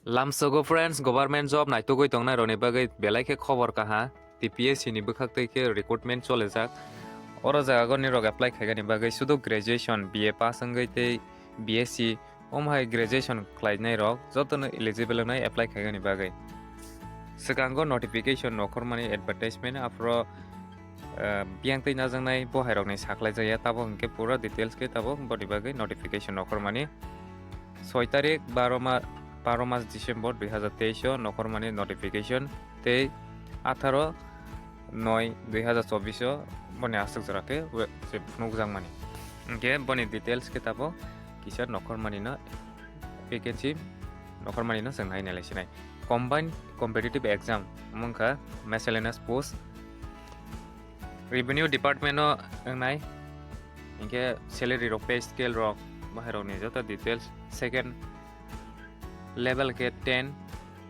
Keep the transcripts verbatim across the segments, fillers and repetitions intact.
Lamsogo friends, government job naitugwi tongnai rokni bagwi belai khe khobor kaha. T P S C ni bwkhak twi khe recruitment cholijak. Oro jaga nirok apply khaigani bagwi sudu graduation, B A pass wngwi tei B S C, omo hai graduation khlainai rok jotono eligible wngnai apply khaigani bagwi. Swkango notification nokhormani advertisement aphro, eh, biyang twi najaknai bo hai rokni sakhlai jaya, tabuk hwnkhe pura details khe tabuk boni bagwi notification nokhormani. Soi tarik baro ma-, baro mas December dui hazar teis o nokhormani notification tei atharo noi dui hazar chobbish o boni aswk jora khe we-, se phunukjakmani. Hwnkhe boni details khe tabuk kisa nokhormani no vacancy nokhormani no chwng nai nai lai sinai. Combined competitive exam wngkha miscellaneous post. Revenue department o wngnai, hinkhe salary rok, pay scale rok, bahai rokni joto details. Second level khe ten,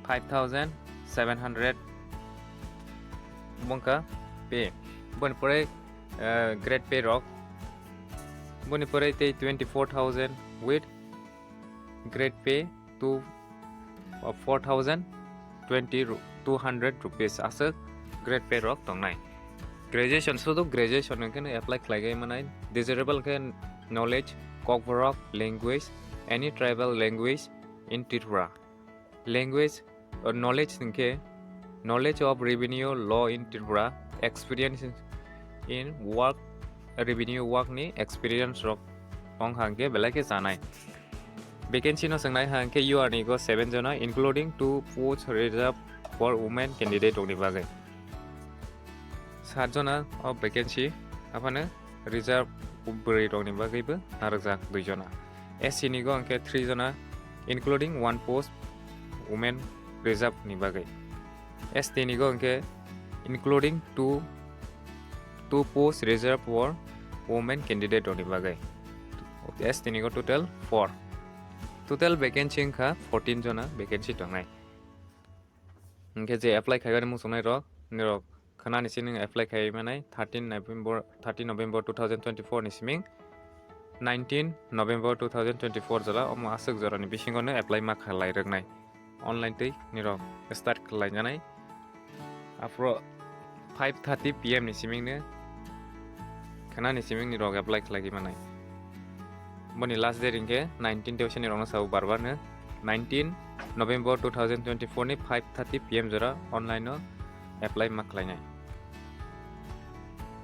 five thousand seven hundred wngkha pay. Boni pore, eh, grade pay rok. Boni pore tei twenty four thousand with grade pay two, uh, four thousand twenty ru-, two hundred rupees aswk grade pay rok tongnai. Graduation, sudu graduation hwnkhe no apply khlaiwi manai. Desirable khe knowledge, Kokborok language, any tribal language in Tripura. Language, uh, knowledge hwnkhe knowledge of revenue law in Tripura, experience in work, revenue work ni experience rok wng hwnkhe belai khe chanai. Vacancy no swngnai hwnkhe U R ni go seven jona, including two posts reserved for women candidate rokni bagwi. Sat jona o vacancy, aphano reserve bwrwi rokni bagwibo narwkjak dui jona. S C ni go hwnkhe three jona, including one post women reserve ni bagwi. S T ni go hwnkhe including two, two post reserved for women candidate rokni bagwi. S T ni go total four. Total vacancy wngkha fourteen jona vacancy tongnai. Hwnkhe je apply khaigani muchungnai rok, nirok khwnani sini apply khai manai thirteen November, thirteen November two thousand twenty-four ni siming nineteen November two thousand twenty-four jora, omo aswk jorani bisingo no apply ma khlai rwknai. Online twi nirok start khlai janai. Aphro five thirty P M ni siming no khwnani siming nirok apply khlai manai. Boni last date hwnkhe nineteen tei nirokno sabo bar bar no nineteen November two thousand twenty-four ni five thirty P M jora online no apply ma khlainai.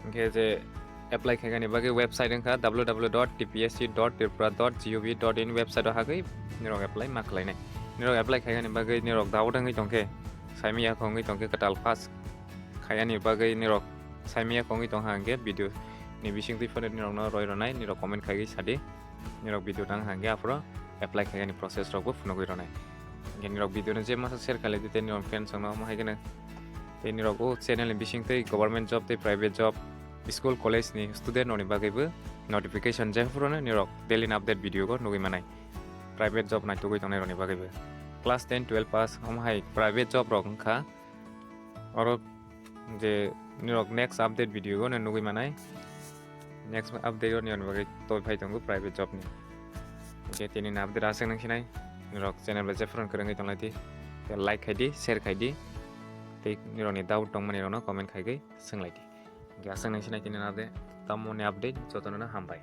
Hwnkhe je apply khaigani bagwi website wngkha W W W dot T P S C dot tripura dot gov dot in, website o hagwi nirok apply ma khlainai. Nirok apply khaigani bagwi nirok doubt wngwi tongkhe, saimaya wngwi tongkhe, kwtal pass khaiyani bagwi nirok saimaya wngwi tongkha hwnkhe video ni bisingtwi phano nirokno roi rwnai, nirok comment khaigwi sadi. Nirok video tang hwnkhe aphro apply khaigani process rokbo phunugwi rwnai. Hwnkhe nirok video no je masa share khailai di tei nirok friends rokno omo hai kheno tei nirok o channel ni bisingtwi government job tei private job, school college ni student rokni bagwibo notification je phuru no nirok daily ni update video go nugwi manai. Private job naitugwi tongnai rokni bagwibo class ten twelve pass omo hai private job rok wngkha. Oro je nirok next update video go no nugwi manai. Next update o nirok bagwi toi phai tongo private job ni. Hwnkhe tini ni update aswk nang sinai. Nirok channel bai jephuru kwrwngwi tonglai di. Tei like khai di, share khai di. Tei nirok ni doubt tongmani rokno comment khai gwi swnglai di. Hwnkhe aswk nang sinai tini ni update. Tamo ni update jotono no hambai.